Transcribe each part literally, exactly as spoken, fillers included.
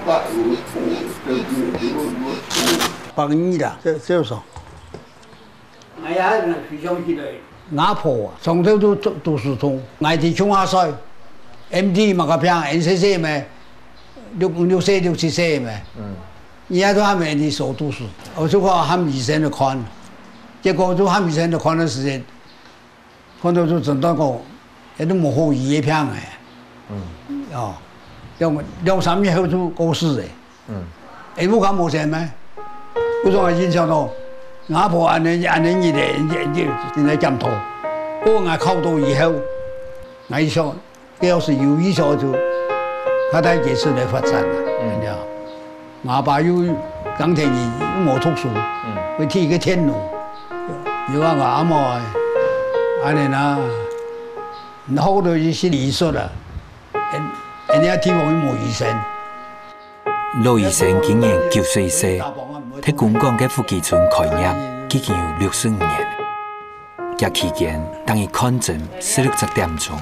百二啦，少少。哎呀，非常之类。阿婆啊，从头都读，读书通，𠊎在乡下睡，M D嘛个病，N C C咩，六，六岁、六七岁咩。嗯。人家都还没你手读书，我就讲喊医生去看，结果就喊医生去看个时间， 看到就诊断讲，一都无好医个病个。嗯。哦，两，两三日后就过世个。嗯。哎，我讲无钱咩？我说我印象到，阿婆安尼，安尼日个，日，日，正在检讨。我讲考到以后，𠊎想， 个要是有意思就，較大个事来发展啦，嗯。你知道？我阿爸又耕田人，又无读书，嗯。会去一个田农，又讲我阿嬷，安尼啦，好多一些艺术啦，人，人家地方又无医生。老医生今年九十一岁，在公馆个福基村开业，已经有六十五年。 這期間，逐日看診十六隻點鐘，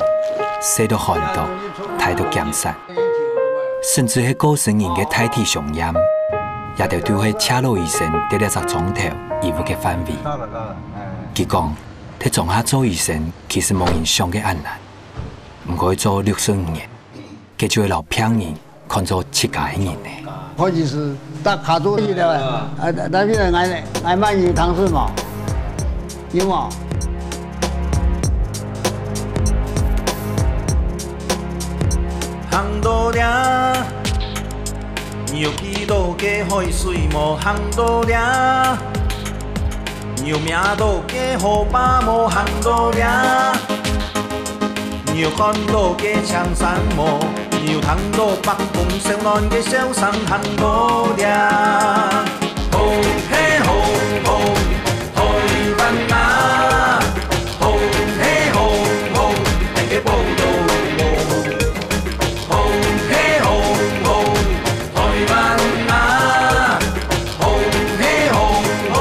細到寒毒，大到檢查，甚至係過身人个大體相驗，這兜都係謝老醫生在這隻庄頭醫護个範圍。佢講，在庄下做醫生其實無人想个恁難，毋過做六十五年， 佢就會摎病人看做自家个人呢。開始是打卡住去的，啊，但是呢，俺，俺們有糖水嘛，有嘛。行到這，有幾多个海水無行到這。 有摸到个河壩無行到這，有看到个青山無，有聽到北風燒暖个笑聲行到這。風嘿風風，台灣啊，風嘿風風，大家報到無？風嘿風風， 台灣啊，風嘿風風，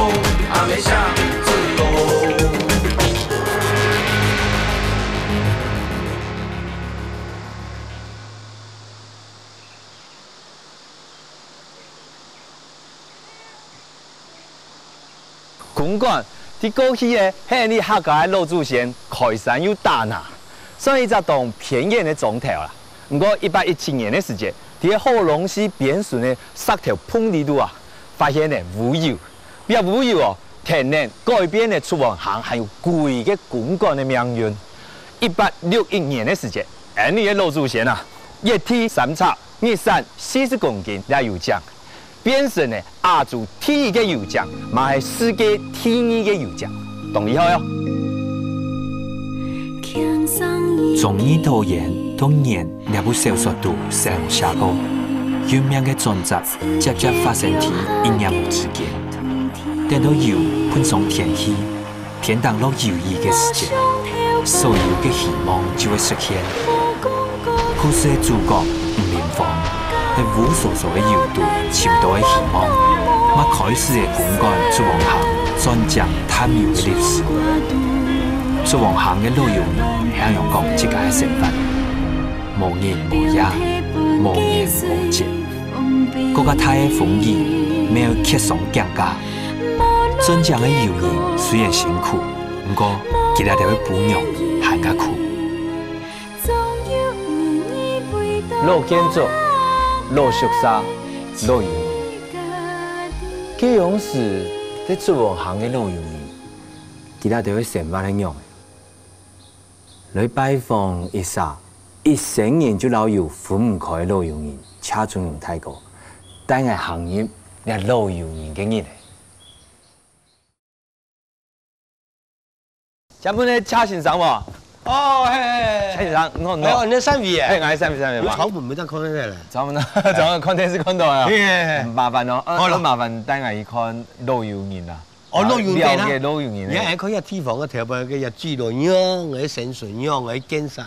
阿妹想子哦。公館，在過去个係𫣆俚客家个老祖先開山又打林，算一隻當偏遠个庄頭啦。毋過一八一七年个時節， 在該好浪溪邊脣个石頭縫裡肚啊，發現了烏油。這烏油哦，跈等改變了出王坑還有歸个公館个命運。一八六一年个時節，𫣆俚个老祖先啊，挖地三尺，日產四十公斤這油井，變成了亞洲第一个油井，嘛係世界第二个油井，當厲害哦！忠義桃園當年 這部小說肚寫過，運命个轉折，輒輒發生在一念之間。等到油噴上天去，天頂落油雨个時節，所有个希望就會實現。故事个主角吳林芳，在烏趖趖个油肚尋到个希望，嘛開始了公館竹王坑鑽井探油个歷史。竹王坑个老油人係恁樣講自家个生活。 無日無夜，無年無節。過較大个風雨，乜愛蹶上井架。鑽井个油人雖然辛苦，毋過佢這兜个餔娘還較苦。老建築、老宿舍、老油人。該央時在竹王坑个老油人，佢這兜个生活係仰仔？ 來拜訪一儕，一生人就摎油分毋開个老油人謝春榮大哥，帶𠊎行入這老油人个日仔。請問呢，謝先生無？哦，嘿，嘿，嘿。謝先生，你好，你好。哎喲，你在三位耶？哎，𠊎在三位，三位嘛。你窗門沒當看得到嘞？窗門，窗門看電視看到啊。嘿，嘿，嘿。麻煩哦，呃，好了。麻煩帶𠊎去看老油人啊。 哦，老油人啊。了解老油人个。你還看這地方个頭擺个這聚落仰仔生存，仰仔建設，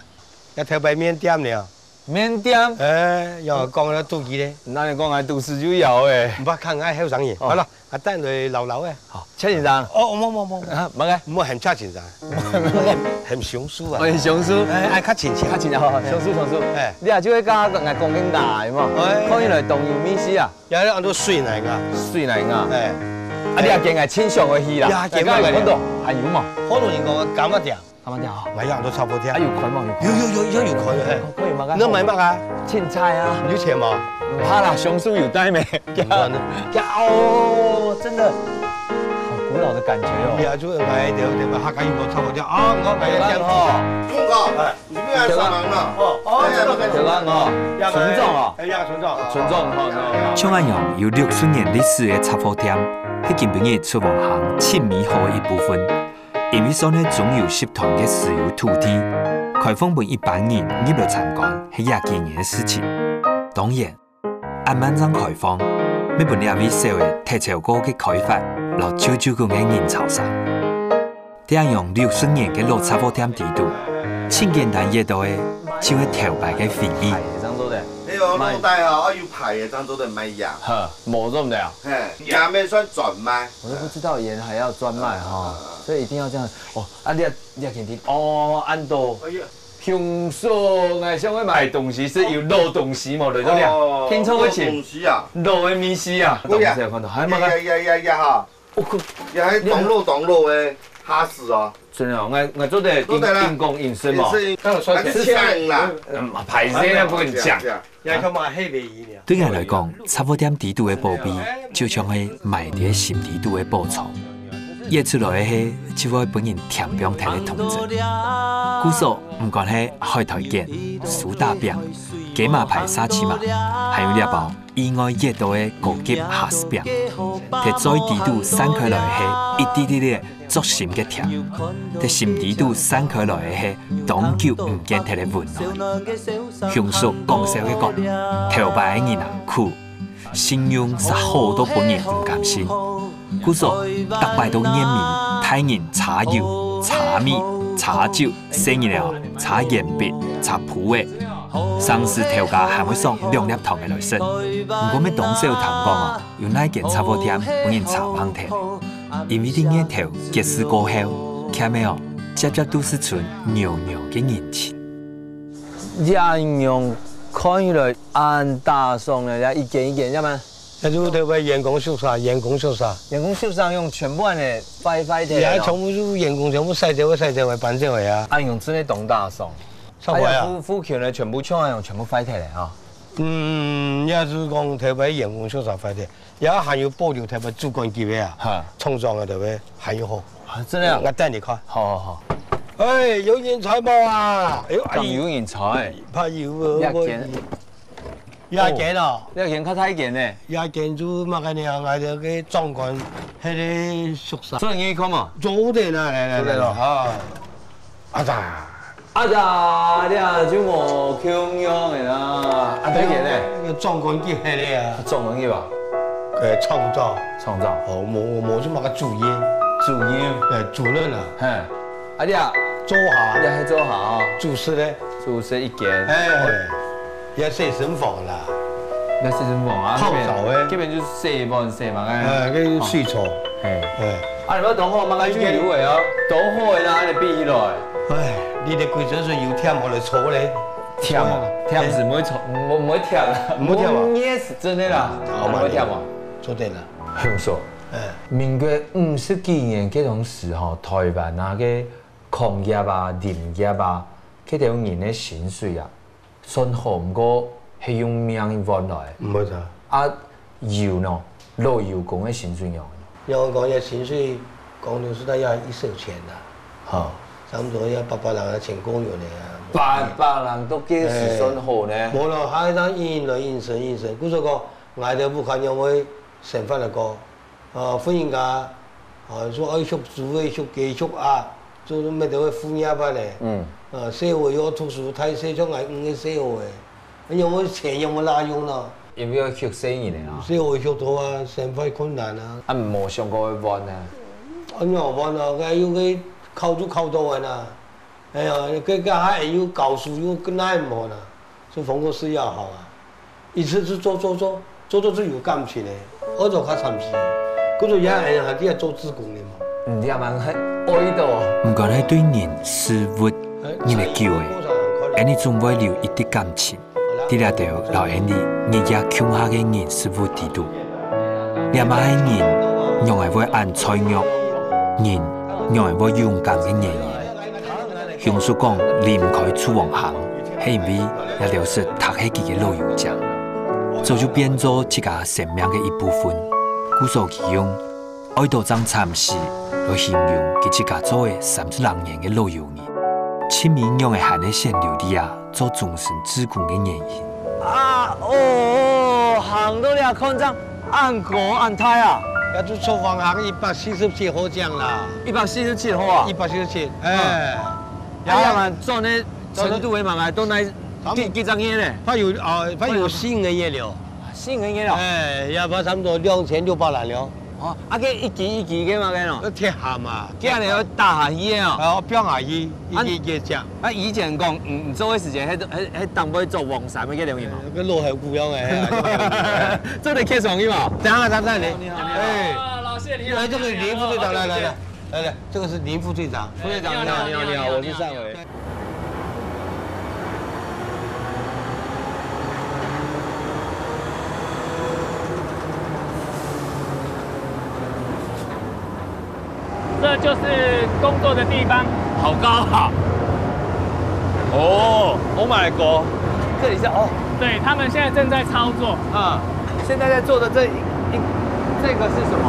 這頭擺麵店了，麵店。哎，要講到肚皮咧。那你講𠊎肚屎就枵欸。毋怕看𠊎後生人。哦。好了，啊，等來老老欸。好，謝先生。哦，無無無無。啊，麼个？莫喊謝先生，喊，喊松鼠啊。哦，喊松鼠。哎，哎，較親切。較親切，好，好，松鼠，松鼠。哎。你啊，就會跟𠊎講，𠊎講緊大嘛。哎。看起來當有味緒啊。也安到水泥啊。水泥啊。哎。啊，你也見𠊎清爽个去啦。呀，見𠊎看到，還有嘛？好多人講柑仔店。 他們講啊，買樣都差不多。啊，有開無？有開。有有有，有有開，嘿。可以嗎？那買麼个？青菜啊。有錢嗎？毋怕啦，松鼠有帶咩？有啊，那，呀，哦，真的，好古老的感覺哦。呀，就買點點嘛，客家有都差不多啊，我買一點。哦，哎，你不要上忙了。哦，哦，這個，這個哦，村長哦。哎呀，村長。村長哦，像恁樣有六十年歷史个雜貨店，係今晡日廚房行盡美好个一部分。 因為算係中游集團个私有土地，開放分一般人入來參觀係這幾年个事情。當然，恁慢正開放，乜分這位小个忒超過个開發，摎啾啾講个人潮聲。這樣六十年个老雜貨店底肚，盡簡單得到个，就係頭擺个回憶。 哎喲，老弟啊，啊，有牌个，正做得買呀。哈，無做毋得啊。嘿，也免算專賣。我都不知道鹽還要專賣哈，啊，啊，啊。所以一定要這樣。哦，啊，你要，你要肯定，哦，恁多。哎呀。雄叔，𠊎想要買東西，係有老東西無？來，這裡啊，哦，聽說會請。老東西啊。老个東西啊。對呀。東西有看到，還有麼个？呀呀呀呀哈。 也係當老當老个蝦子哦。真的哦，𠊎，𠊎做得做得啦。硬，硬講硬食嘛。硬食，當然算起來。還是錢啦。嗯，歹勢啦，不跟你講。這樣，這樣。也看嘛，黑白一樣。對𠊎來講，雜貨店底肚个寶貝，就像係埋在心底肚个寶藏。挖出來个係，就會分人甜放忒个童真。故所，毋管係海苔捲、蘇打餅、雞嫲牌沙琪瑪，還有這包 意外挖到个高級蝦絲餅，在嘴底肚散開來係一滴滴个足心个甜，在心底肚散開來个係當久毋見忒个溫暖。雄叔講笑个講，頭擺个人啊苦，信用煞好到分人毋甘心。故所，逐擺到年尾，大人茶油、茶米、茶酒，細人仔哦，茶鉛筆、茶鋪仔，常時頭家還會送兩粒糖仔來食。毋過乜當少聽講哦， 有哪間雜貨店分人查吂忒，因為在月頭結束過後，欠个哦，輒輒都係伸扭扭个人情。這樣看起來恁打爽呢，這一間一間，要麼？這就特別員工宿舍，員工宿舍。員工宿舍用全部恁呢壞壞忒咯。也全部就員工全部曬走个，曬走个，搬走个啊。啊，用真个當打爽。 差不多啊。哎呀，附，附近个全部像恁樣，全部壞忒了哈。嗯，也係講特別員工宿舍壞忒，也還有保留特別主管級个啊，哈。廠長个特別還有好。啊，真的啊？𠊎帶你看。好，好，好。哎，有人才無啊？哎喲，哎，敢有人才？怕有啊，這間。我，這間哦。這間較大間呢。這間就麼个呢？𠊎這个長官，彼个宿舍。做你看嘛。做得啦，來，來，來，做得咯。啊。啊咋？ 啊，這，這就無共樣个啦。啊，對个呢。那個壯觀極个啊。壯觀極啊。呃，創造。創造。哦，無，無，無就麼个主任。主任。呃，主任啊。嘿。啊，你啊。灶下。你還灶下哦。主食呢？主食一間。哎，也洗身房啦。那洗身房啊，泡澡欸。這邊，這邊就是洗碗洗嘛，哎。哎，跟水槽。嘿。哎。 啊，你無當好，慢慢就有个啊，當好个啦，恁樣比起來。哎，你个規身軀油忝，我來搓咧。忝啊，忝係毋會搓，毋，毋會忝啊，毋會忝啊。毋會忝，真个啦，好嘛，毋會忝啊。做得啦。雄叔，哎。民國五十幾年該當時吼，臺灣啊个礦業啊、林業啊，該兜人个薪水啊， 算好，毋過係用命去換來。毋會差。啊，油呢？老油工个薪水仰般？老油工个薪水，講老實在也一手錢啦。好。差不多也八百零啊，千過銀个啊。八百零都計係算好呢。無咯，還當應來應升應升。故所講，𠊎兜屋下仰會生活來講， 呃，婦人家，呃，說愛畜豬仔、畜雞、畜鴨，做乜都會副業啊咧。嗯。呃，細人又愛讀書，大細像𠊎五個細人仔，仰會錢仰會罅用呢？因為愛畜細人仔啊。細人畜到啊，生活困難啊。啊，無想過愛換呢？啊，仰換啊？該又該考就考到个啦。哎呀，該該還有教書又更加毋好啦。風格是要好啊。一直是做做做，做做是有感情的，愛做較長時。故所也還還係做志工的嘛。你也蠻愛的。毋管係對人、事物，人个久誒，𫣆俚總會留一滴感情。在這兜摎𫣆俚日夜共下个人事物裡肚，這嘛係人仰會恁脆弱，人仰會勇敢个原因。 香叔講離毋開廚房行，係因為這兜食讀係佢个老油井，早就變做自家生命个一部分。故所佢用「愛到正慘死」來形容佢自家做个三十零年个老油人。盡尾仰會還係選留在這做終身志工个原因。啊，哦，行到這看正恁高恁大啊！這就廚房行一百四十七號井啦。一百四十七號啊？一百四十七，哎。 啊，也蠻準个，程度也蠻高，都來幾，幾隻月咧？快有，啊，快有四五個月了。四五個月了？哎，也差不多兩千六百零了。哦，啊，該一級一級个嘛，該喏。該鐵涵啊。這樣你要打下去个哦。啊，放下去，一級一級講。啊，以前講，嗯，你做个時間，還，還，還當會做黃山个該種嘛。該落後不用哎。做得開創意嘛？等下，等下，你，你好，你好。哎。啊，老謝，你好。哎，這個林副隊長，來，來，來。 来来，这个是林副队长。副队长，你好，你好，你好，我是尚伟。这就是工作的地方。好高啊！哦，Oh my God，这里是，哦，对，他们现在正在操作。啊，现在在做的这一，一，这个是什么？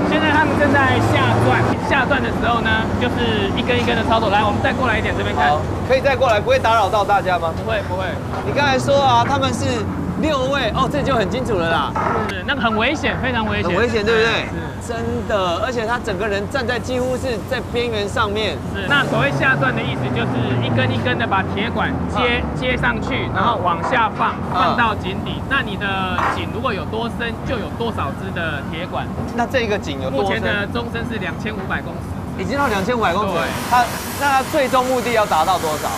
现在他们正在下钻，下钻的时候呢，就是一根一根的操作。来，我们再过来一点，这边看。好，可以再过来，不会打扰到大家吗？不会，不会。你刚才说啊，他们是六位，哦，这就很清楚了啦。是，那个很危险，非常危险。很危险，对不对？是。真的，而且他整个人站在几乎是在边缘上面。是，那所谓下钻的意思，就是一根一根的把铁管接，嗯。接上去，然后往下放，嗯。放到井底。那你的井如果有多深，就有多少支的铁管。那这个井有多深？目前的中深是两千五百公尺。已经到两千五百公尺了，对。它，那它最终目的要达到多少？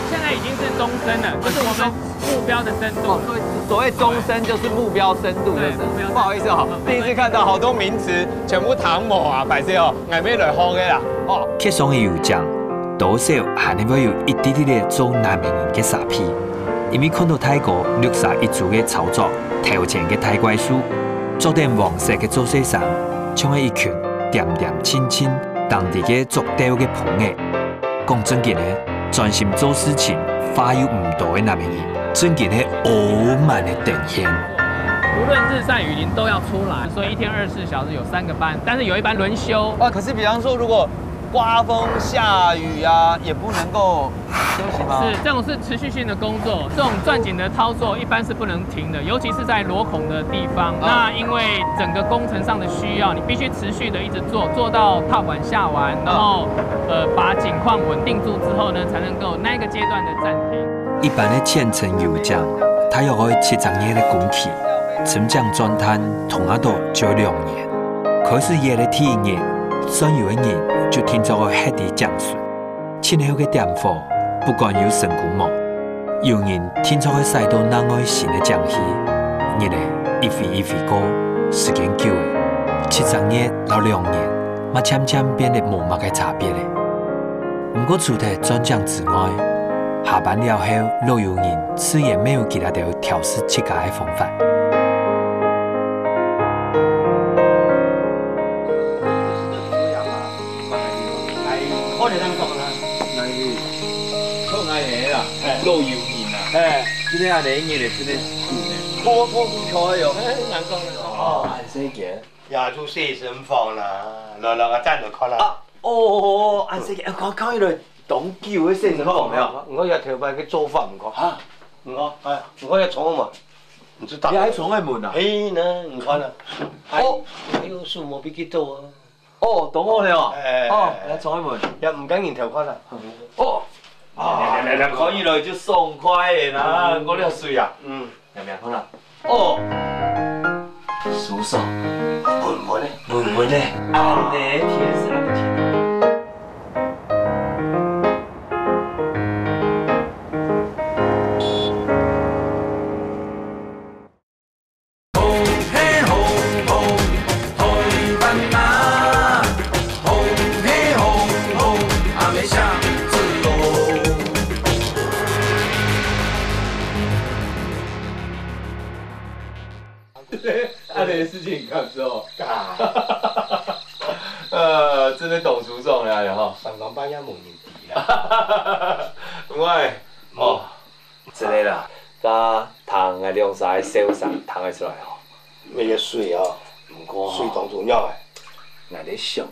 现在已经是中深了，就是我们目标的深度了。哦，所以所谓中深就是目标深度，就是。对，目标深度。不好意思哦，第一次看到好多名词全部唐某啊，白痴哦，还没来好个啦，哦。铁窗个油井，多少还係會有一滴滴个做男人个沙鼻，因为看到大哥綠色一族个操作，頭前个大怪獸，着等黃色个做事衫，像係一群恬恬靜靜，當地个作鬥个朋友。 讲正经个，专心做事情，話又毋多个男人，正经係傲慢个展现。无论日晒雨淋都要出来，所以一天二十四小时有三个班，但是有一班轮休。哦，可是比方说，如果刮风下雨啊，也不能够休息吗？是，这种是持续性的工作，这种钻井的操作一般是不能停的，尤其是在螺孔的地方。嗯。那因为整个工程上的需要，你必须持续的一直做，做到套管下完，嗯。然后，呃，把井框稳定住之后呢，才能够那个阶段的暂停。一般个浅层油井，大约愛七隻月个工期，深井鑽探通下到就兩年。開始挖个第一日，鑽油个人就定著愛歇在井脣。 盡後个點火，不管有成功無，有人定著愛駛到另外新个井去。日仔一飛一飛過，時間久了，七隻月摎兩年，嘛漸漸變得無麼个差別了。毋過除忒鑽井之外，下班了後，老油人自然乜有佢這兜調適自家个方法。 可能當講啦。哪位？做哪位啦？嘿。老油人啊。嘿。今日恁呢，日仔真个苦呢。苦，苦，苦，苦，哎喲。哎，難講，難講。哦，恁細个。也就洗身房啦，來，來，我站著看啦。啊，哦，哦，哦，恁細个，哎，看，看起來當久个洗身房了。毋過，毋過也頭擺个做法毋講。啊。毋過，哎，毋過也窗个門，毋知打開。你還窗个門啊？嘿呢，你看啊。哦。哎喲，樹木比較多啊。 哦，懂我了哦。哎，哦，來，窗个門。也毋驚人偷看啊。哦。啊，來，來，來，看起來就爽快个啦，嗯。過了水啊。嗯。有沒有看到？哦。舒爽。穩穩的。穩穩的。恁呢，天時恁呢天。這事情敢做？啊，呃，真的懂叔叔了吼。三更半夜無人知啦。喂，哦，真的啦，大家聽个兩儕笑聲聽得出來吼。那個水啊，毋過吼，水當重要欸。𠊎在想，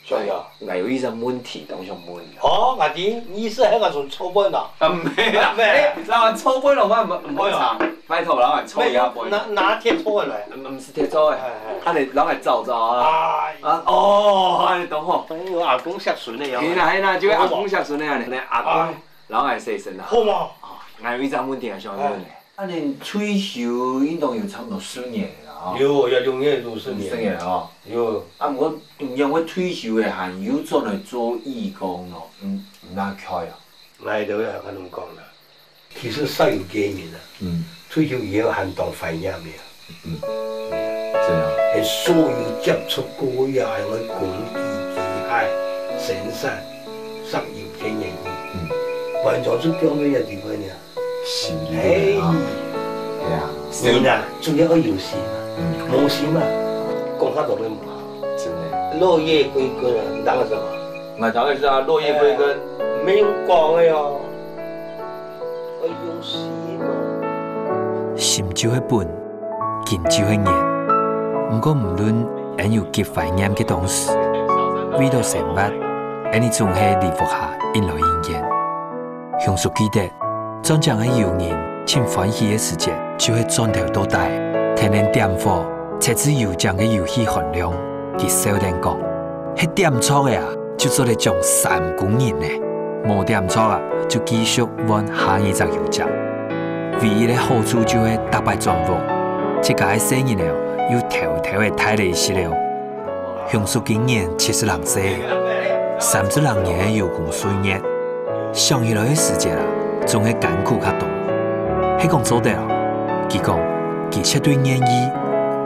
想要。𠊎有一隻問題當想問你。哦，𠊎知，你意思係𠊎從抽本啊？啊，毋係啦，毋係。欸，老闆抽本咯，我毋毋會唱，拜託，老闆抽一下本。拿拿鐵抽本來。毋毋係鐵抽欸，哎哎。啊，你老闆走走啊。哎。啊，哦，啊，你懂吼。哎喲，阿公惜孫个樣。係啦係啦，就係阿公惜孫个樣，你阿公，哎。老闆洗身啊。好嘛。哦，𠊎有一隻問題啊，想問你。哎。 啊，你退休應當有差不多十年了吼。有，也六年、六十年。十年了吼。有。啊，毋過你因為退休了，還有轉來做義工咯，嗯，毋哪開啊？𠊎都要摎你講啦，其實煞有介人啊，嗯。退休以後還當懷念个。嗯。怎樣？係所有接觸過个，還有工地、機械、生產，煞有介人去。嗯。完全就放在該地方呢。 心裡面啊。哎。對啊。人啊，主要愛有心啊，嗯。無心啊，講較多都毋好。真的。落葉歸根啊，你當然什麼？𠊎頭先說啊，落葉歸根。哎，沒有講的哦，愛有心啊。心就係本， 金就係緣。毋過毋論𫣆有幾懷念个當時，為了生活，𫣆俚總係在屋下一來一往。雄叔記得，轉正个友人盡歡喜个時節，就係轉頭到底，天天點火，設置油井个油氣寒涼。佢笑等講：「係點著个啊！」 就做得種三工人呢。無點著啊，就繼續換下一隻油井。唯一个好處就係逐擺轉屋，自家个細人仔又偷偷仔大了一息了。雄叔今年七十零歲，三十零年个有功歲月，想起來个時節啊，總係艱苦較多。係講做得啊，佢講，佢絕對願意，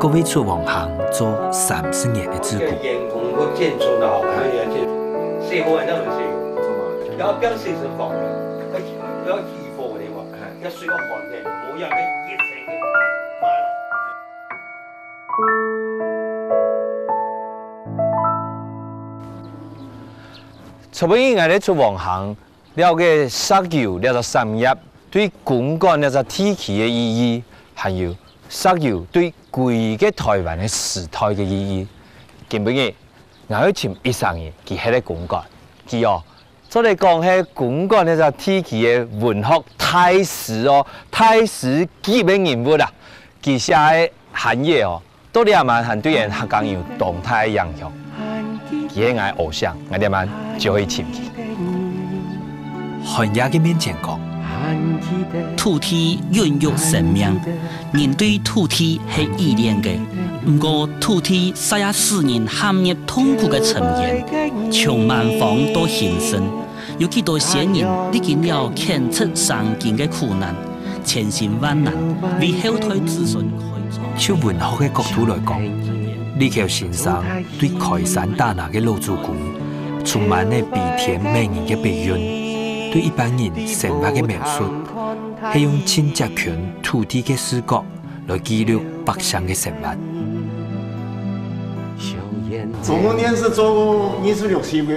過為出黃坑做三十年个志工。 員工都健全的好，可以啊，健，社會那種社會，然後不要精神放棄，不要起火的話，要水要還的，不要被一直给打了。昨晡日𠊎兜出黃坑，了解石油這隻產業對公館這隻地區个意義，還有石油對歸個臺灣个時代个意義。今晡日 𠊎愛尋一儕人，佢歇在公館。佢哦，做得講係公館這隻地區个文學大師哦，大師級个人物啊。佢寫个寒夜哦，到這滿還對𫣆客家人有當大个影響。佢係𠊎偶像，𠊎這滿就愛尋佢。寒夜个面前講，土地孕育生命， 人對土地係依戀个，毋過土地煞也使人陷入痛苦个深淵，從蠻荒到興盛，有幾多先人歷經了剴忒生根个苦難，千辛萬難，為後代子孫開創。就文學个角度來講，李喬先生對開山打林个老祖公，充滿了悲天憫人个筆韻，對一般人生活个描述， 係用盡接近土地个視角來記錄百姓个生活。總而言之，做過二十六集个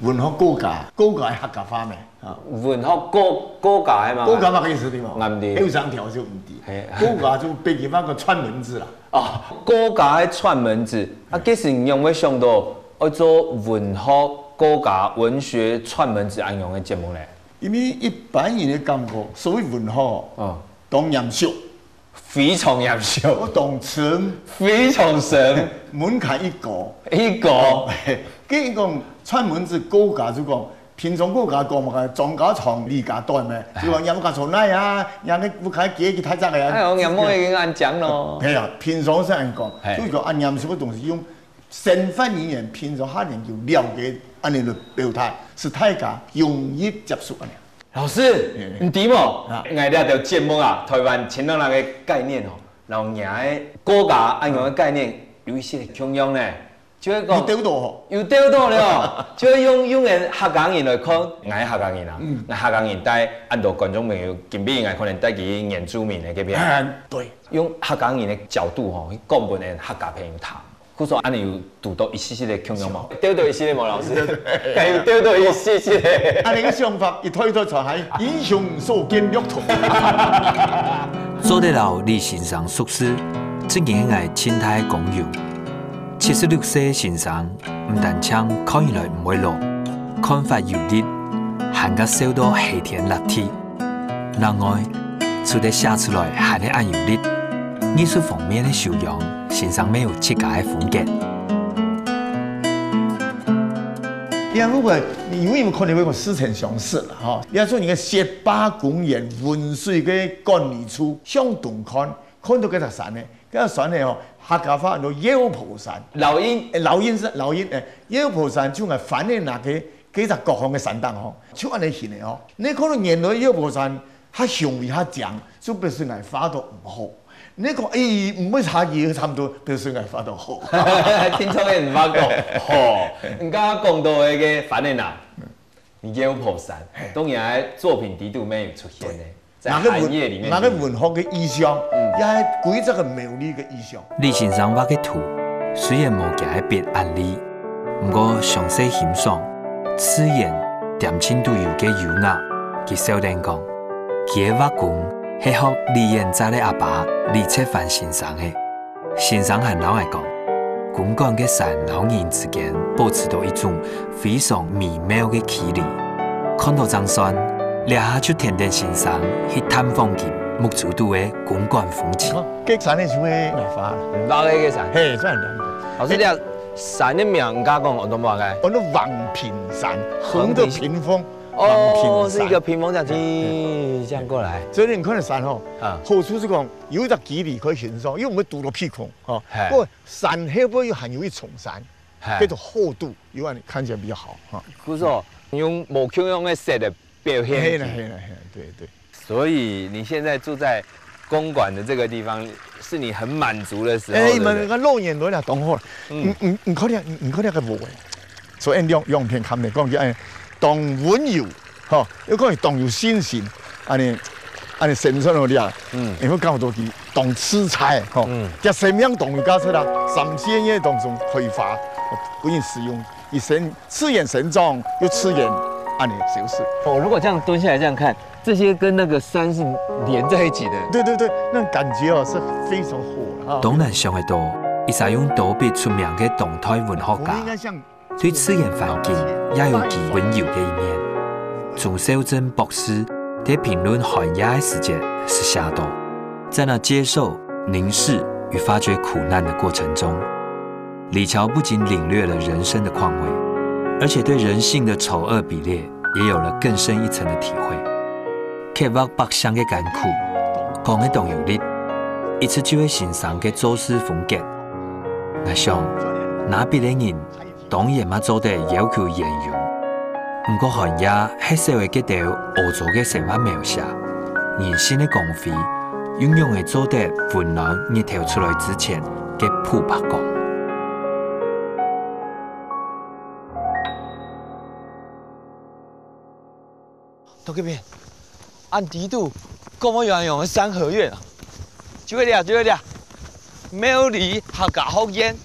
文學顧家，顧家係客家話咩？啊，文學顧顧家係嘛？顧家麼个意思對無？𠊎毋知。有成條就毋知。嘿。顧家就北京話个串門子啦。哦，顧家个串門子。啊，其實你仰會想到愛做文學顧家、文學串門子恁樣个節目呢？ 因為一般人个感覺，所謂文學，嗯。當嚴肅，非常嚴肅，當深，非常深，門檻一高，一高。哦，跟你講，串門子顧家就講，平常顧家講麼个，莊家長，李家短咩，就講人家從哪啊，人家屋下幾個大隻个啊。哎喲，人家已經恁講咯。係啊，平常係恁講，嘿。所以講恁嚴肅个東西用 生活語言平常下人就了解恁樣來表達，使大家容易接受恁樣。老師，嗯。你知無？啊。𠊎這條節目啊，臺灣前兩個个概念哦，摎若个顧家恁樣个概念有一些共樣呢。就係講有兜到吼。有兜到了，就係用，用𠊎客家人來看，𠊎客家人啊，𠊎客家人帶恁多觀眾朋友，今晡日𠊎可能帶佢原住民个該片，哎，對。用客家人个角度吼，去講分𠊎客家朋友聽。故所恁樣有堵到一息息个共樣無？兜到一息息無，老師？敢有兜到一息息个？恁樣个想法一代一代傳下去，英雄所見略同。做得摎李先生熟識，正經係𠊎盡大个光榮。 七十六歲个先生，毋單淨看起來毋會老，看法有力，還較笑到飛天落地。另外，除了寫出來還係恁有力，藝術方面个修養，先生乜有自家个風格。你看，如果你有沒有可能會有似曾相識了哈？你要說你看雪霸公園文水个管理處向東看，看到這隻山呢， 該山呢吼，客家話安到鷂婆山。老鷹。欸，老鷹是，老鷹，欸，鷂婆山就𠊎番仔林个，該隻高峰个山頂吼，就恁樣形个吼。你看到原來鷂婆山較雄偉較靚，就表示𠊎畫到毋好。你講，欸，毋會差幾遠，差毋多，表示𠊎畫到好。聽眾个毋發覺，吼，你剛剛講到个該番仔林，鷂婆山，當然在作品裡肚乜有出現呢。 在行業裡面，那個文，那個文學个意象，嗯，也係規則个美麗个意象。李先生畫个圖，雖然無佢个筆恁利，毋過詳細欣賞，自然恬靜都有个優雅。佢笑等講，佢个畫功係學李遠哲个阿爸李策藩先生个。 先生還摎𠊎講，公館个山摎人之間保持到一種非常微妙个距離。看到正算，這下就跈等先生去探訪佢目珠肚个公館風情。該山个就係𠊎畫啦。你畫个該山？嘿，算了。老師，這山个名，你剛剛講安到麼个？安到橫屏山，橫的屏風，哦，橫屏山。是一個屏風這樣，嘿，嘿，這樣過來。所以你看這山吼，啊。好處是講， 有一隻距離可以欣賞，因為毋會堵到鼻空，吼。嘿。不過山後背又還有一重山，嘿。叫做厚度，又讓你看起來比較好，哈。故所，用無共樣个色的表現。嘿啦，嘿啦，嘿啦，對，對。所以你現在住在公館的這個地方，是你很滿足的時候，欸，對不對？滿足，老年人啦，當好啦。嗯。你，你，你看這，你，你看這个霧欸，所以兩，兩片看咧，講起來，當溫柔 吼，又講佢當有信心，恁樣，恁樣生存落去啊，嗯。你會感覺到佢當自在，吼，嗯。佢生命當有價值啊，三四個月當中開花，分人使用，佢生，自然生長，又自然恁樣消失。哦，如果這樣蹲下來這樣看，這些跟那個山是連在一起的。對，對，對，那種感覺哦，是非常好的啊。當然想得到，一儕用刀筆出名个當代文學家，我們應該像 對自然環境也有佢溫柔个一面。鍾肇政博士在評論寒夜个時節是寫到，在那接受、凝視與發掘苦難的過程中，李喬不僅領略了人生的況味，而且對人性的醜惡比劣也有了更深一層的體會。刻畫百姓个艱苦，講得當有力，一直就係先生个做事風格。𠊎想，拿筆个人 當然嘛做得要求圓融。毋過寒夜係寫个該兜屙糟个生活描寫，人性个光輝，又仰會做得溫暖日頭出來之前个殕白光？ 到該片，恁底肚，講無有恁樣个三合院啊？就係這，就係這，苗栗客家學院。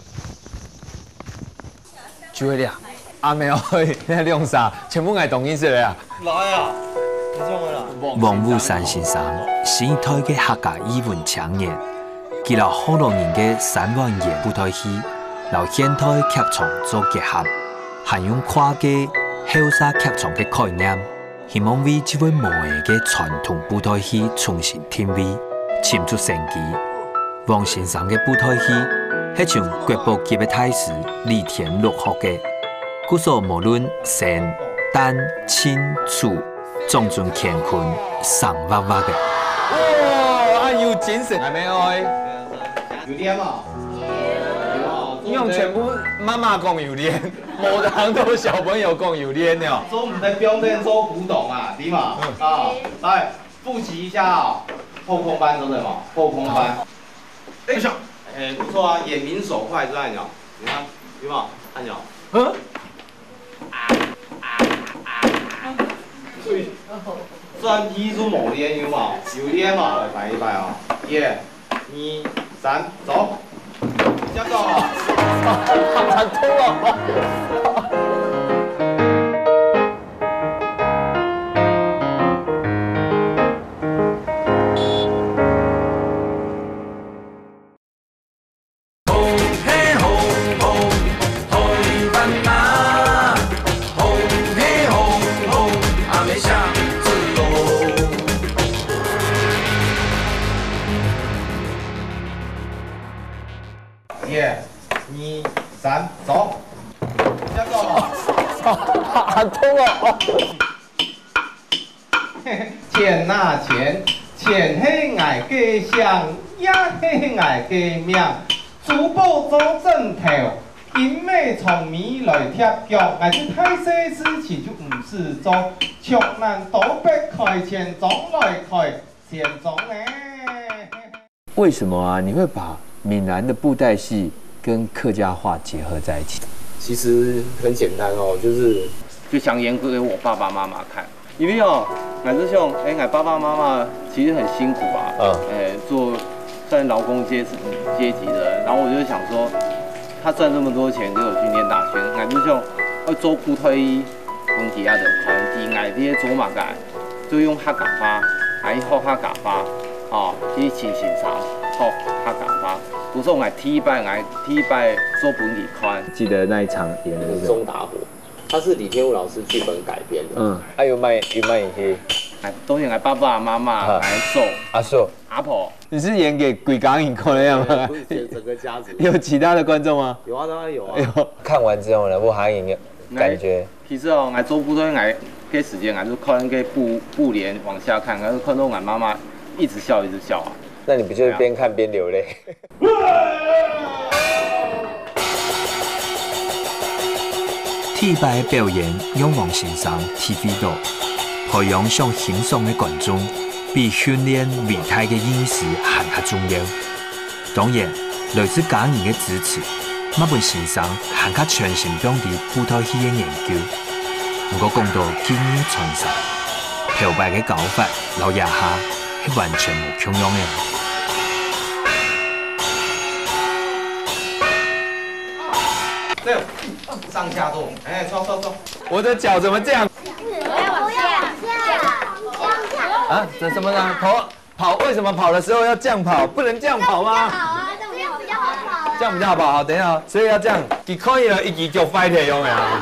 就係這，阿妹哀，該兩儕全部𠊎當認識个啊！來啊，你做麼个啦？王武山先生，新一代个客家藝文青年，佢摎學老人个三灣巖布袋戲，摎現代劇場做結合，還用跨界後設劇場个概念， 希望為這位無仔个傳統布袋戲重新定位，尋出生機。王先生个布袋戲係從國寶級个大師李天祿學个，故所無論生、旦、淨、丑，總準乾坤生活活个。哦，恁有精神，阿妹哀。有練無？有。你用全部媽媽講有練。 無當多小朋友講有練了。做毋得放等做古董啊，對嗎？嗯。啊，來，複習一下哦。後空翻，真的嗎？後空翻。好。哎，不錯啊，眼明手快，是吧？你看，有無？看有。嗯？轉去就無練，有無？有練無？來，擺一擺哦。一、二、三，走。接著哦。好痛哦。一、二、三，走。接著哦。好痛哦。 錢啊錢，錢係𠊎个性，也係𠊎个命。珠寶做枕頭，金尾長尾來貼腳，𠊎就大細事情就毋使做，窮難倒逼開錢莊來開錢莊呢。 为什么啊，你会把闽南的布袋戏跟客家话结合在一起？其实很简单哦，就是就想演给我爸爸妈妈看，因为哦，我是想，哎，我爸爸妈妈其实很辛苦啊，嗯，哎，做算劳工阶阶级的，然后我就想说，他赚这么多钱给我去念大学，我就想要做布袋戏，分佢啊，就看佢，哎，这些做嘛个。 就用客家话，啊，去学客家话，哦，去请先生学客家话。故所我第一擺，我第一擺做分佢看。记得那一场演的是什么？中打火，它是李天武老师剧本改编的。嗯，啊，有卖有卖去，哎，当然，我爸爸妈妈，啊哎，叔、阿叔，阿婆，你是演给鬼港影看的样吗？不是整个家族。有其他的观众吗？有啊，当然有啊。哎。呦，看完之后呢，我还有感觉，其实哦，我做布袋，我个时间，我就看个布布帘往下看，我就看到我妈妈一直笑，一直笑啊。那你不就是边看边流泪？第一擺个表演讓王先生體會到，培養想欣賞个觀眾，比訓練偉大个意識還較重要。當然，來自家人个支持，乜分先生還較全心放在布袋戲个研究。毋過講到技藝傳承，頭擺个教法摎這下係完全無共樣个。 这样上下动，哎，走走走。我的脚怎么这样？不要往下，这样这样。啊，这什么呢？跑跑，为什么跑的时候要这样跑？不能这样跑吗？好啊，这样比较好跑了。这样比较好跑。好，等一下哦，所以要这样，你可以了，一级就fight用了啊。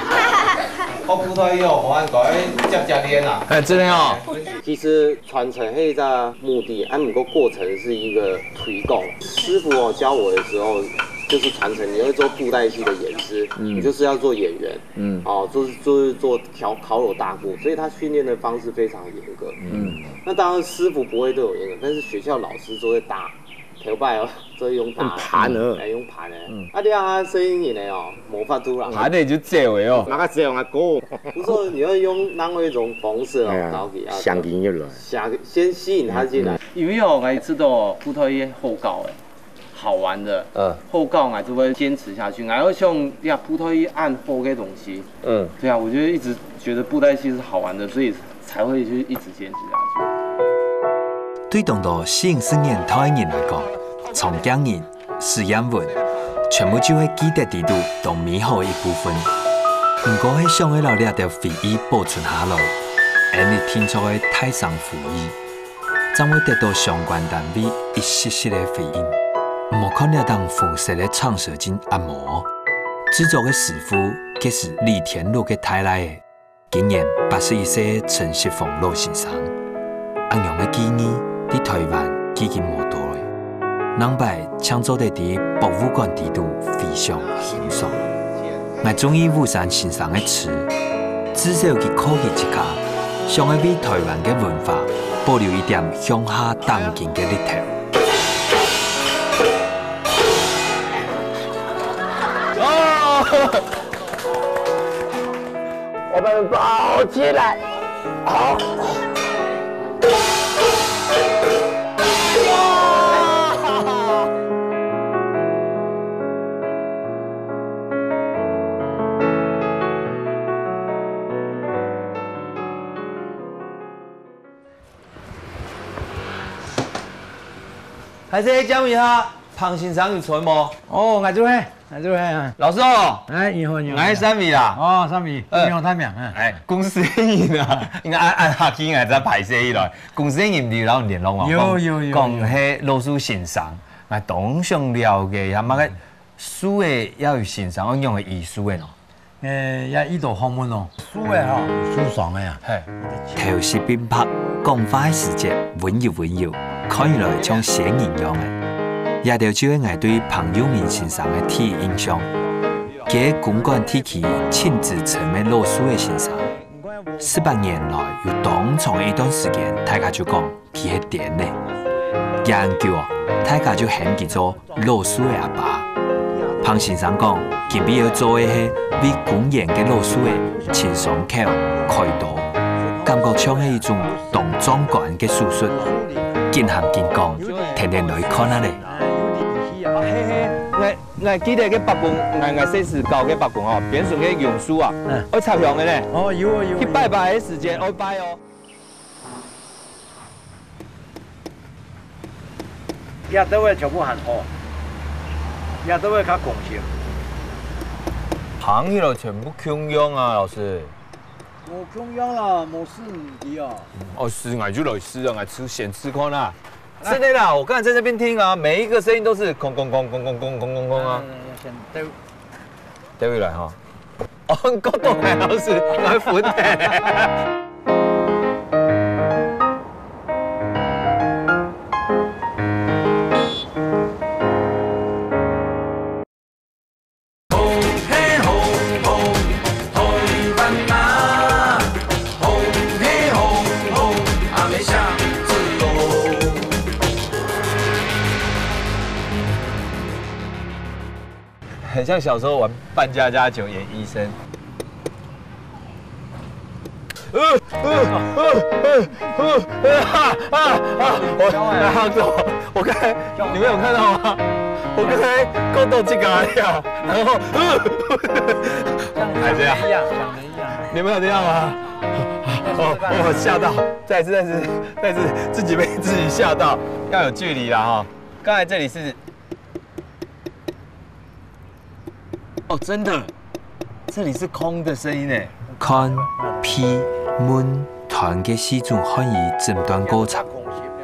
我布袋戏哦，我按个接接练啊。哎，真的哦。其实传承迄个目的，啊，不过过程是一个推广。师傅哦教我的时候，就是传承，你会做布袋戏的演师，你就是要做演员，嗯，哦，就是就是做考考我大鼓，所以他训练的方式非常严格。嗯，那当然师傅不会对我严格，但是学校老师都会打，头拜哦，都会用打的，用打的哎，用打的。啊，你看他声音也没有，没法度啦。爬的就这位哦。那个只有那个，不是说你要用另外一种方式哦，哎呀然后给他想音乐了。想先吸引他进来。因为哦，我知道布袋戏好搞诶，好玩的，嗯好搞，我就会坚持下去。我要像呀布袋戏按好个东西，嗯，对啊，我就一直觉得布袋戏是好玩的，所以才会去一直坚持下去。对当多四五十年代个人来讲，从江人、史艳文，全部就系记得里肚当美好个一部分。毋过系想要摎这兜回忆保存下来，恁你定著个大声呼吁，正会得到相关单位一息息个回应。毋好看了当红色个长蛇精阿毛，制作个师傅，佢是李天禄个大孻仔。 今年八十一岁陈锡峰老先生，恁样个技艺在台湾已经无多了。两摆常做得在博物馆里肚非常欣赏。我中意武山先生个词，至少佢靠佢自家，想要为台湾个文化保留一点向下打金个力头。哦。 我们包起来。好。歹勢，請問一下，彭先生有在無？哦，𠊎就係，𠊎就係啊。老師哦，哎，你好，你好。𠊎係三米啦。哦，三米，呃，你好，三米，嗯。哎，公司个人啊，應該恁，恁客氣，𠊎正歹勢起來。公司个人有摎你聯絡無？有，有，有，講，有。講係老師先生，𠊎當想了解一下，麼个 樹仔也有先生，愛仰般移樹仔呢？誒，也一道學問哦。樹仔吼，樹上个啊。嘿。頭色鬢白，講話个時節溫柔溫柔，看起來像仙人樣个。這兜就係𠊎對彭友明先生个第一印象。佢係公館地區盡資深个老樹仔先生，十八年來有當長个一段時間，大家就講 佢係癲呢。研究哦，大家就喊佢做老樹仔阿爸。彭先生講，今晡日愛做个係為公園个老樹仔清爽口、開刀，感覺像係一種當壯觀个手術。緊行緊講，跈等來看啊咧。𠊎𠊎記得个伯公，𠊎𠊎細時教个伯公哦，邊脣个榕樹啊，愛插香个呢。哦，有哦有哦。去拜拜个時間愛拜哦。 這兜个全部還好，這兜个較光鮮。行起來全部共樣啊，老師。無共樣啦，無試毋知啊。哦，試𠊎就來試啊，𠊎試先試看啊。真的啦，我剛才在這邊聽啊，每一個聲音都是空空空空空空空空空啊。先對，對回來哈。 哦，你講到𠊎老師，𠊎分忒。很像小時候玩扮家家酒演醫生。呃呃呃呃呃啊啊啊！我啊，我刚才你们有看到吗？我刚才够到这个呀，然后呃，还这样，长得一样，长得一样。你们有这样吗？哦，我吓到，再次再次再次自己被自己吓到，要有距离啦哈。刚才这里是 哦，真的，这里是空的声音哎。看、鼻、聞、吞个四種漢語診斷過程。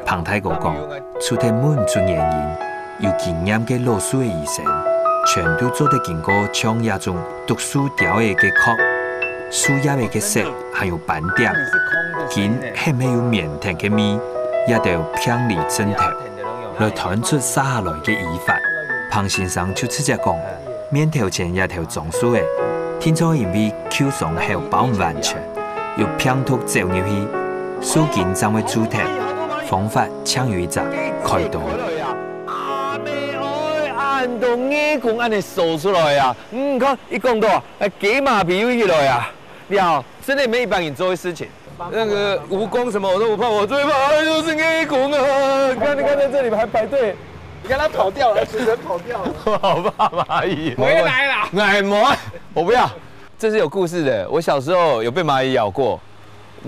彭大哥講，除忒問出原因，有經驗个老樹仔醫生，全都做得經過像這種毒樹雕仔个殼、樹葉仔个色，還有斑點，根係毋係有綿藤个味，這兜病理症頭。 來揣出續下來个醫法。彭先生就直接講，面頭前這頭樟樹仔，定著因為舊傷口包毋完全，有病毒走入去，樹根正會蛀忒，方法淨有一隻，開刀。阿姆哀，恁多耳公恁樣趖出來啊！你看，一講到啊，雞嫲皮又起來啊！了，真的毋係一般人做个事情。 那個蜈蚣什麼我都不怕，我最怕的就是耳公啊！你看，你看，在這裡還排隊。你看牠跑掉了，主人跑掉了。我好怕螞蟻。回來啦！哎，我，我不要。這是有故事的。我小時候有被螞蟻咬過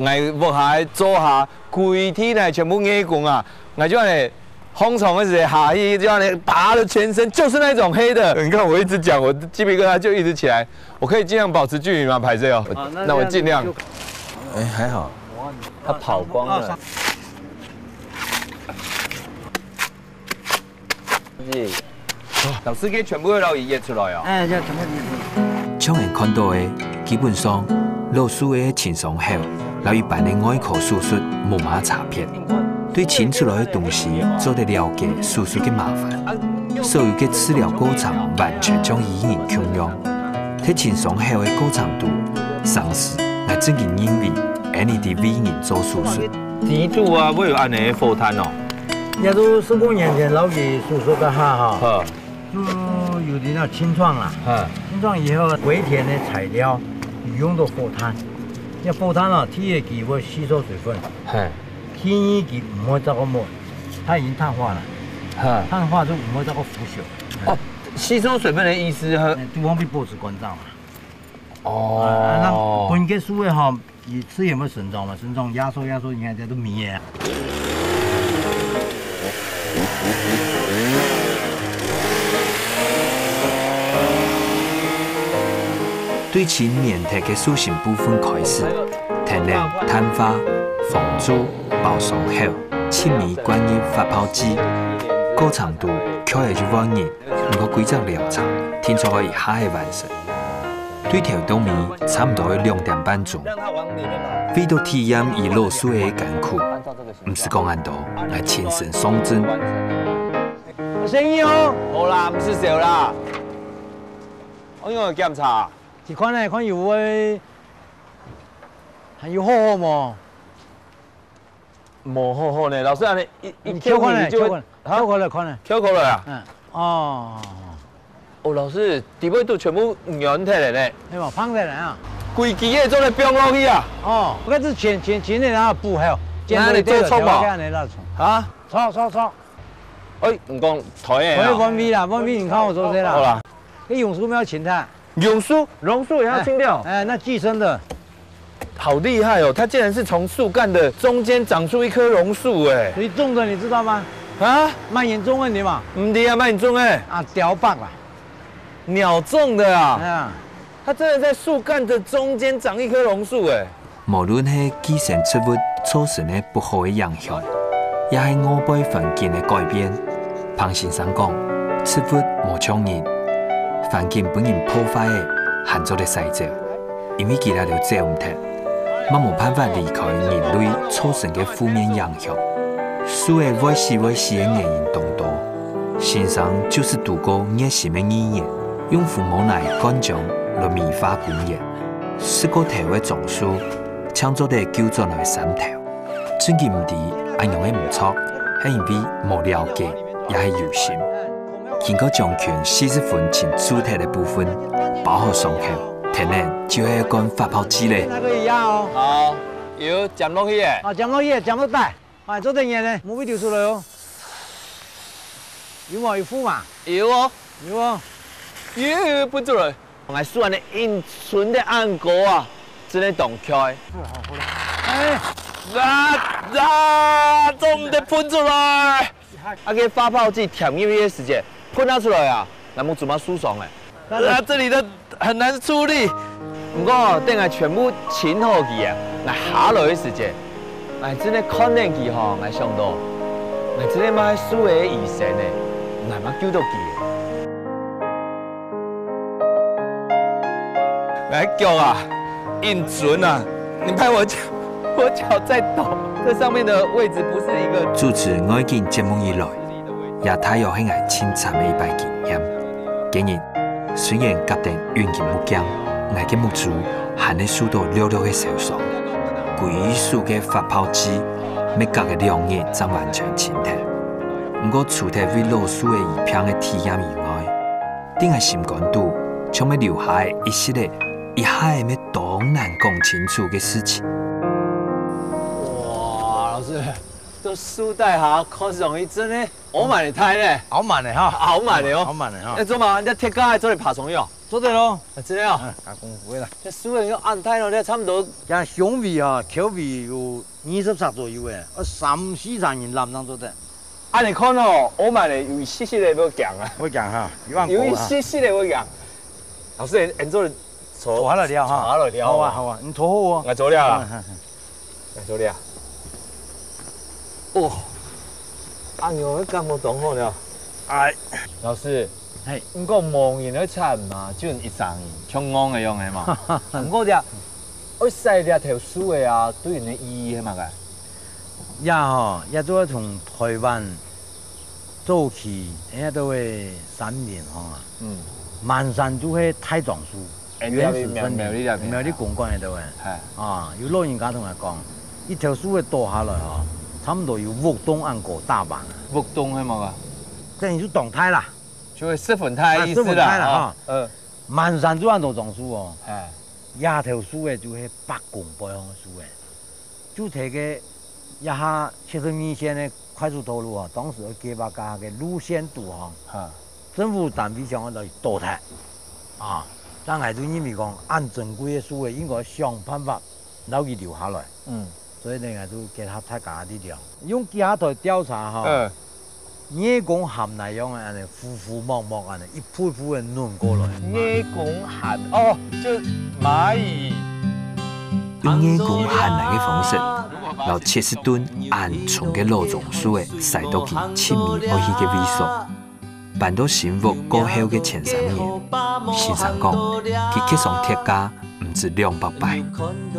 ，𠊎屋下灶下歸地泥全部耳公啊！𠊎就恁樣 紅蟲一直下去，就讓你爬的全身就是那種黑的。你看我一直講，我雞皮疙瘩就一直起來。我可以盡量保持距離嗎？拍攝哦，好，那那我盡量。這樣就哎，還好，牠跑光了。老師，這全部都摎佢挖出來哦。哎，這全部挖出來。像𠊎看到个，基本上老樹个清爽口，摎一般个外科手術無麼差別。 對清出來个東西做得了解手術个麻煩，所有个治療過程完全像醫院共樣。在清傷口个過程肚，上時𠊎正經認為，恁樣在為人做手術。底肚啊，會有恁樣个火炭哦。這都十五年前摎佢手術个下吼，好。就有點仔清創啦。好。清創以後，回填个材料有用到火炭。這火炭哦，第一佢會吸收水分。嘿。 第二佢毋會再過濛，它已經碳化了。哈。碳化就毋會再過腐朽。哦，吸收水分的意思哈。哎，就放在報紙館上嘛。哦。啊，啊，那分解樹个吼，佢自然會生長嘛，生長壓縮壓縮，你看這都密个啊。對盡面頭个樹身部分開始，天然、碳化、防蛀、包傷口，盡尾灌入發泡劑，過程都卻係一萬人，毋過規隻療程定著愛一下仔完成。對頭到尾差毋多愛兩點半鐘，為著體驗佢老樹仔个艱苦，毋使講恁多，𠊎親身上陣。 生意哦。好啦，毋使愁啦。我用个檢查。你看呢，看有無，還有好好無？無好好呢，老師，恁呢一，一你挑看呢，挑看，啊？挑看來看呢。挑看來啊？嗯，哦。哦，老師，底背都全部軟忒了呢。係無？放忒了啊。規支个做得放落去啊？哦，該係前，前，前个那補好，那你做錯無？這樣來做。啊？錯，錯，錯。 哎，你講台个啊？台灣味啦，灣味你看我做這啦。好啦。該榕樹沒有清它。榕樹，榕樹也要清掉。哎，哎，那寄生的。好厲害哦！它竟然是從樹幹的中間長出一棵榕樹，哎。誰種的，你知道嗎？啊？蠻嚴重个問題嘛。毋知啊，蠻嚴重个。啊，鳥伯啦。鳥種的啊？哎呀。 它真的在樹幹的中間長一棵榕樹，哎。無論係寄生植物造成个不好个影響，也係外背環境个改變，彭先生講，植物無像人，環境分人破壞个，還做得徙走，因為佢兜走毋忒，嘛無辦法離開人類造成个負面影響。樹仔會死會死个原因當多，先生就係堵過熱心个議員， 用紅毛泥灌漿來美化公園。食過頭个樟樹，正做得救轉來三頭。正經毋知恁樣个毋著，係因為無了解，也係有心。經過將近四十分鐘蛀忒个部分，包好傷口，天然就係灌發泡劑咧。那個也要哦。好，油撿落去耶。啊，撿落去，撿落袋。 哎，做得呢，無會流出來哦。有無？有付嘛？有哦。有哦。有，有，有，分出來。𠊎樹恁呢硬伸到恁高啊，真个當𤸁。哎。啊，啊，做毋得分出來。啊，該發泡劑濺入去个時節，噴啊出來啊，𠊎目珠嘛受傷了。 啊，這裡的很難處理。毋過，等𠊎全部清好佢啊，𠊎下來个時節，𠊎真个看等佢吼，𠊎想到，𠊎真个嘛係樹仔个醫生呢，𠊎嘛救到佢。𠊎腳啊，硬伸啊，你拍我腳，我腳在抖，這上面的位置不是一個。主持外景節目以來， 這大約係𠊎盡慘个一擺經驗。今日，雖然夾等運氣無驚，𠊎个目珠還係受到略略个燒傷。歸手个發泡劑，乜隔个兩日正完全清忒。毋過除忒為老樹仔醫病个體驗以外，在𠊎心肝肚，像乜留下个一息仔，一下仔乜當難講清楚个事情。哇，老師，這樹底下看上去真个 好蠻个大呢。好蠻个哈。好蠻个哦。好蠻个哈。哎，做麼个？你這鐵架還做得爬上去哦？做得咯。啊，真个哦。嗯，加功夫个啦。這樹仔有恁大咯，這差毋多。像胸圍啊，口圍有二十尺左右个，呃，三四十人攬正做得。啊，你看哦，好蠻个有一息息仔會驚啊。會驚哈，有恁高哈。有一息息仔會驚。老師，你，你做得 坐下來尞哈。坐下來尞。好啊，好啊，你坐好哦。𠊎坐了啦。嗯，嗯，嗯。𠊎坐了。哦，恁樣个感覺當好了。哎。老師，嘿。毋過無人愛插嘛，就你一儕人，像戇个樣个嘛。毋過這，愛徙這頭樹仔啊，對你个意義係麼个？這吼，這就係從臺灣 早期，該兜个山林吼啊，嗯。滿山就係大樟樹，哎，原始森林，苗栗那片，苗栗公館該兜个。哎。啊，有老人家同𠊎講，一頭樹仔倒下來吼，差毋多有屋棟恁高打橫啊。屋棟係麼个？等於就當大啦。就係十分大个意思啦，啊，十分大啦，哦，哈。嗯。滿山就恁多樟樹哦。哎。這頭樹仔就係伯公背項个樹仔。 就在該這下七十二線个快速道路啊，當時个計畫該个路線圖吼，哈。政府單位想愛來倒忒，啊，但𠊎就認為講，恁珍貴个樹仔，應該想辦法摎佢留下來。嗯。所以呢，𠊎就結合大家个力量，用幾下台調查吼，嗯。耳公鹹哪樣个恁呢，糊糊摸摸恁呢，一步一步个抡過來。耳公鹹，哦，就螞蟻。用耳公鹹來个方式，摎七十噸恁重个老樟樹仔，徙到佢盡尾愛去个位所。搬到新屋過後个前三年，先生講，佢蹶上鐵架 毋止兩百擺，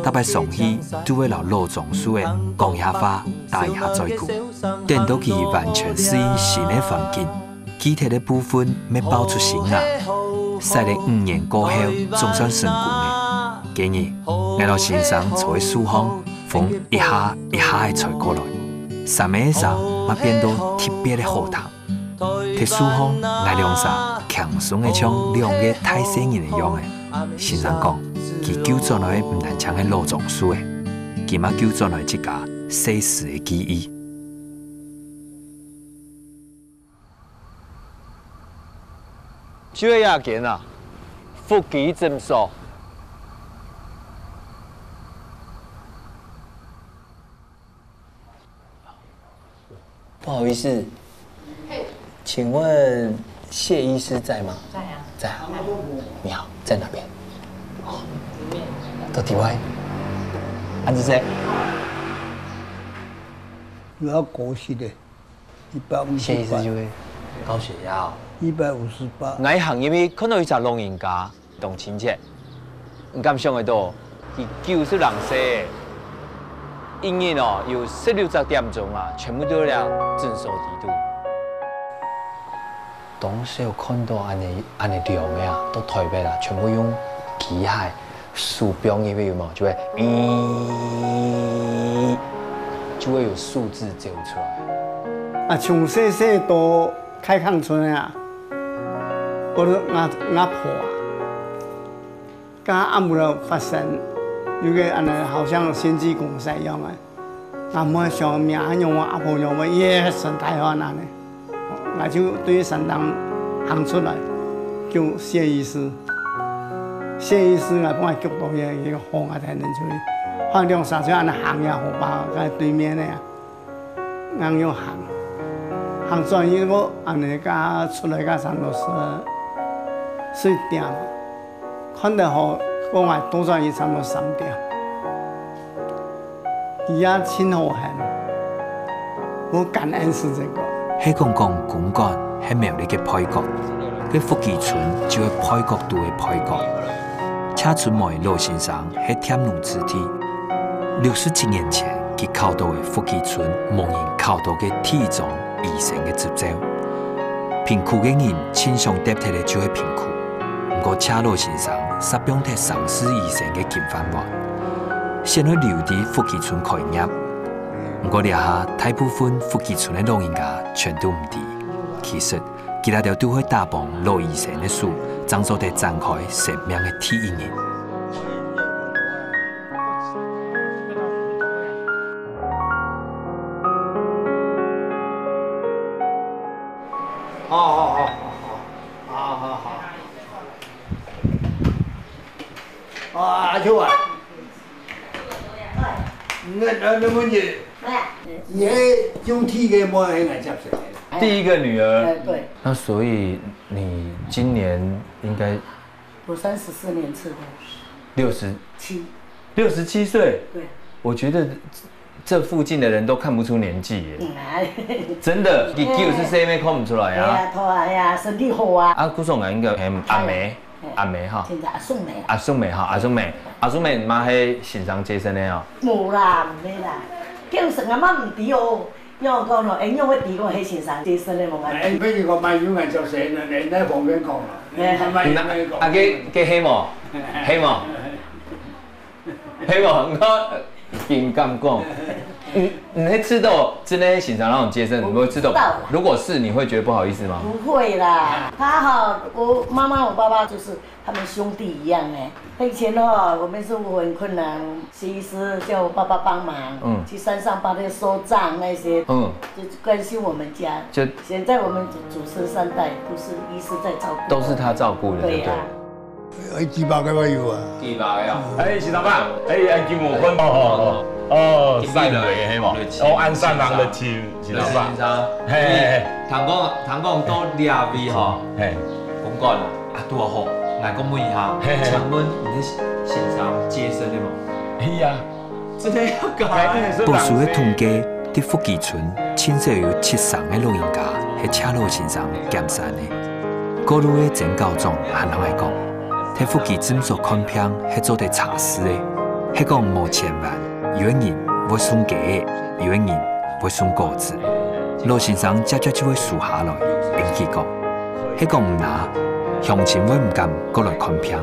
逐擺上去都會摎老樟樹仔講一下話，打一下嘴鼓。等到佢完全適應新个環境，枝節个部分乜爆出新芽。徙了五年過後，總算成功了。該日，𠊎摎先生坐在樹項，風一下一下仔吹過來，三个聲嘛變到特別个好聽。 在樹項，𠊎兩儕輕鬆个像兩個大細人个樣仔。先生講，佢救轉來毋單淨係老樟樹仔，佢嘛救轉來自家細時个記憶。就係這間啊，福基診所。 不好意思，請問謝醫師在嗎？在啊。在啊。你好，在哪邊？哦，到底位？啊，這是誰？有要過世的，一百五十八。謝醫師就係高血壓哦。一百五十八。𠊎行入去看到一隻老人家， 當親切。你敢想得到，佢九十零歲，一日哦有十六隻點鐘啊，全部都在這診所裡肚。當時有看到恁呢恁呢量个啊，到台北啦，全部用機械手放入去嘛，就會，嗯，就會有數字走出來。啊，從細細到開墾村个啊， 𠊎都，𠊎，𠊎婆啊，佮阿姆就發生，有個恁呢，好像仙濟公司一樣个。𠊎妹想命恁樣，阿婆樣，也算大漢恁呢。𠊎就對山頂行出來，叫謝醫師。謝醫師，𠊎幫𠊎逐到一個，一個好，𠊎才能出去。好兩三歲恁呢行也好吧，在對面个啊。 恁樣行，行轉去，𠊎恁呢个出來个差不多係四點，看得好，𠊎倒轉去差不多三點。佢也盡好閒，𠊎感恩係這個。係講講公館係苗栗个配角，該福基村就係配角肚个配角。車春梅老先生係店農子弟， 六十七年前，佢考到个福基村無人考到个第一張醫生个執照。貧苦个人盡想得忒个就係貧苦，毋過謝老先生煞放忒城市醫生个金飯碗，選愛留在福基村開業。毋過這下大部分福基村个老人家全都毋知，其實 佢兜都會打幫老醫生个手，正做得展開生命个第一人。好好好好好好好好。啊，阿秋啊，那那那問題，你還兄弟个妹還來接誰？第一個女兒。哎，對。那所以你今年應該我三十四年次的。六十七。六十七歲？對。我覺得這附近的人都看不出年紀耶。嗯，哎。真的，你就是生得看不出來啊。哎呀，頭啊，哎呀，身體好啊。啊，故所應該喊阿妹，哎，阿妹哈。現在阿宋妹啊。阿宋妹哈，阿宋妹，阿宋妹嘛係先生接生个哦。無啦，毋係啦，叫聲阿媽毋知哦。 仰講咯，𠊎仰會知講係先生接生个無？哎，你講買有眼就生了，你在旁邊講了，哎。你買有眼講。啊，該該係無？係無？係無？你看，真敢講。你你會知道真个先生讓你接生，你會知道？不知道啦。如果是，你會覺得不好意思嗎？不會啦，他哈，我媽媽、我爸爸就是 他們兄弟一樣呢。以前哦，我們生活很困難，謝醫師叫我爸爸幫忙，嗯。去山上幫他收葬那些，嗯。就關心我們家。就現在我們祖祖孫三代都是醫師在照顧。都是他照顧的，對呀。哎，幾百個吧有啊。幾百個啊？哎，先生吧，哎，哎，給我分。哦，哦，哦。哦，山尾个係無？哦，安山人就去，去老爸。老先生，嘿，嘿，嘿。聽講，聽講到這位吼，嘿。公館啊，啊，拄好，𠊎講問一下，嘿，嘿。請問你是先生接生的嗎？係啊。真的要改？哎，是。保守个統計，在福基村，至少有七成个老人家係赤佬先生兼產个。過路个曾校長還同𠊎講，在福基診所看病係做得差事个，係講無千萬，有个人會送雞仔，有个人會送果子。老先生輒輒就會收下來，並佢講，係講毋拿，鄉親會毋敢過來看病。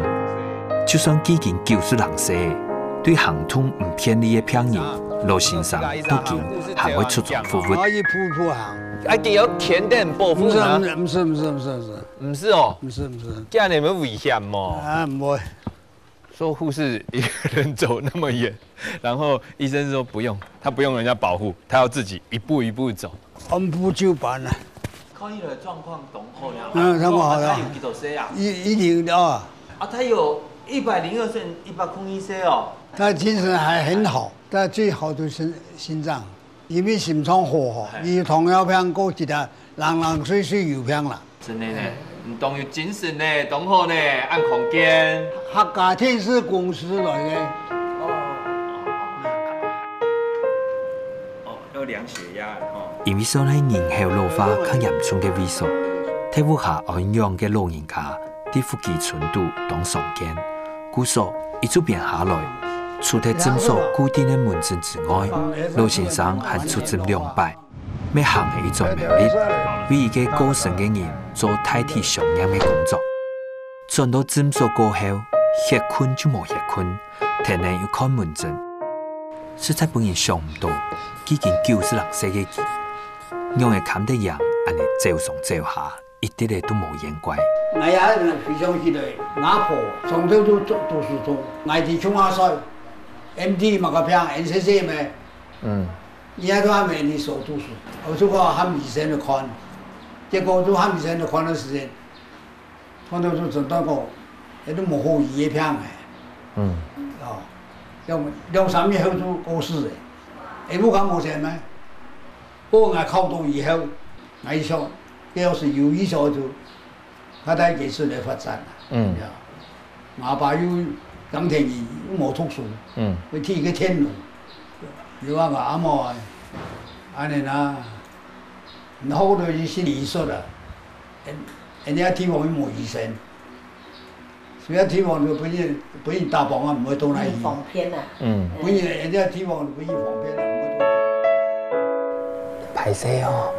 就算既經九十零歲，對行動毋便利个病人，老先生到今還會出場服務。啊，一步一步行。啊，佢有牽等保護嗎？毋係，毋係，毋係，毋係，毋係，毋係。毋係哦。毋係，毋係。這樣有沒有危險哦？啊，毋會。說護士一個人走那麼遠，然後醫生說不用，他不用人家保護，他要自己一步一步走。按部就班啊。看起來狀況當好呀。嗯，狀況好呀。啊，他有幾多歲啊？一，一零了啊。啊，他有一百零二歲，一百空一歲哦。他精神還很好，他最好的是心臟。 因為心臟好吼，嘿。佢糖尿病過去啊，零零碎碎有病啦。真的呢，嘿。你當有精神呢，當好呢，恁康健。客家電視公司來个。哦，要量血壓了吼。因為算係人口老化較嚴重个位所，在屋下安養个老人家，在福基村肚當常見。故所，一路邊下來，除忒診所固定个門診 之外，老先生還出診兩擺，乜行个一轉苗栗，為一個過身个人做大體相驗个工作。轉到診所過後，歇睏就無歇睏，天天又看門診，實在分人想毋到，既經九十零歲个佢，仰會堪得贏恁呢走上走下， 一滴仔都無厭怪。𠊎也非常記得，𠊎婆上晝都讀，讀書讀，𠊎在鄉下睡，M D麼个病，N C C咩，嗯。伊也都還沒你手讀書，我就講喊醫生去看，結果就喊醫生去看个時間，看到就診斷講，這都無好醫个病欸。嗯。哦，兩，兩三日後就過世欸，也無講無錢咩。 不過𠊎考到以後，𠊎想，這要是有意思就，較大个出來發展啦。嗯。呀，𠊎阿爸又耕田人，又無讀書，嗯。會去个田路，又話𠊎阿姆啊，恁呢啦，然後就去心理醫術啊，人，人家地方又無醫生， 所以地方就分人，分人打幫啊，毋會到哪去。方便啊。嗯。分人，人家地方分人方便啊，毋會到哪去。歹勢哦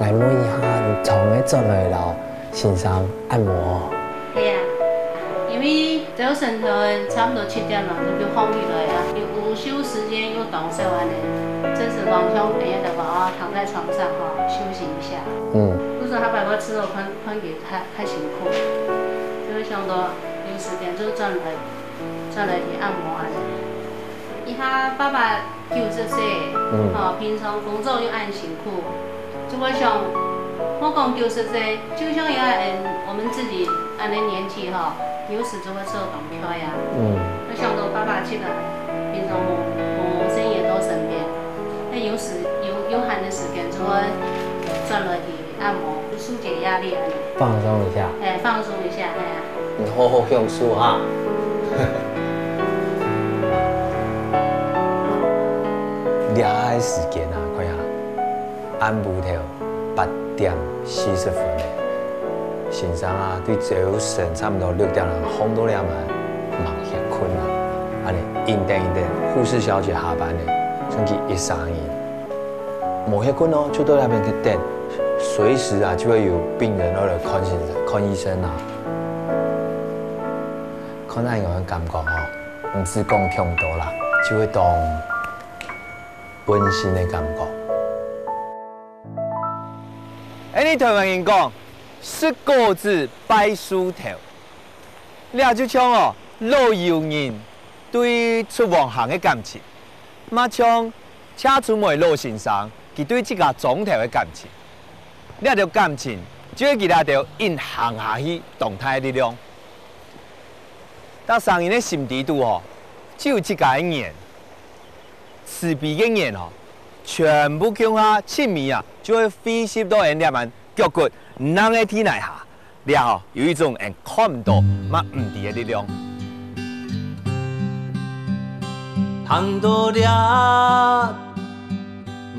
，𠊎問一下，你從哪轉來咯？先生，恁無哦？係啊，因為朝晨頭差毋多七點鐘就放起來啊，有午休時間又當少恁呢，這時光像哎呀，就把我躺在床上哈，休息一下。嗯。不是他把我伺候看，看給 較，較辛苦，就會想到有時間就轉來，轉來去按摩恁呢。這下爸爸九十歲，嗯。吼，平常工作又恁辛苦，就會想，莫講九十歲，就像也，嗯，我們自己恁呢年紀吼，有時就會受當跳呀。嗯。會想到爸爸這個平常無，無，無生意到身邊，那有時有，有閒个時間就會轉來去 按摩，疏解壓力恁呢。放鬆一下。哎，放鬆一下，哎呀。你好好享受哈。這下个時間啊，看下，暗晡頭八點四十分咧。先生啊，對朝晨差毋多六點鐘䟘到這滿，吂歇睏啊。恁呢，應等應等，護士小姐下班咧，剩佢一儕人。 無歇睏哦，就到那邊去等，隨時啊就會有病人要來看先生、看醫生啊。看恁樣个感覺吼，毋使講忒多啦，就會當溫馨个感覺。恁呢台灣人講，食果子拜樹頭，這就像哦，老友人對出往行个感情。 嘛像車春梅老先生，佢對自家莊頭个感情。這兜感情就係佢這兜人行下去當大个力量。逐儕人个心底肚吼，只有自家个緣。慈悲个人哦，全部共下盡尾啊，就會匯集到𠊎這滿腳骨，能个地泥下。這吼，有一種𠊎看毋到、嘛毋知个力量。行到這，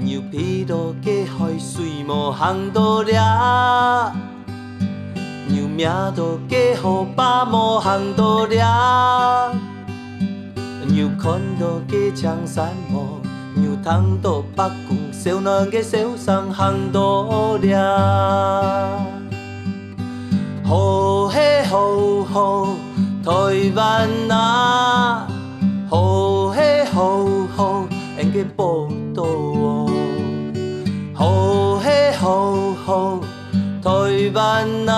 又飛到該海水無行到這，又摸到該河壩無行到這。 又看到該青山無，又聽到伯公燒暖个燒聲行到這。好嘿好好，台灣啊，好嘿好好，𠊎个寶島哦。好嘿好好，台灣啊。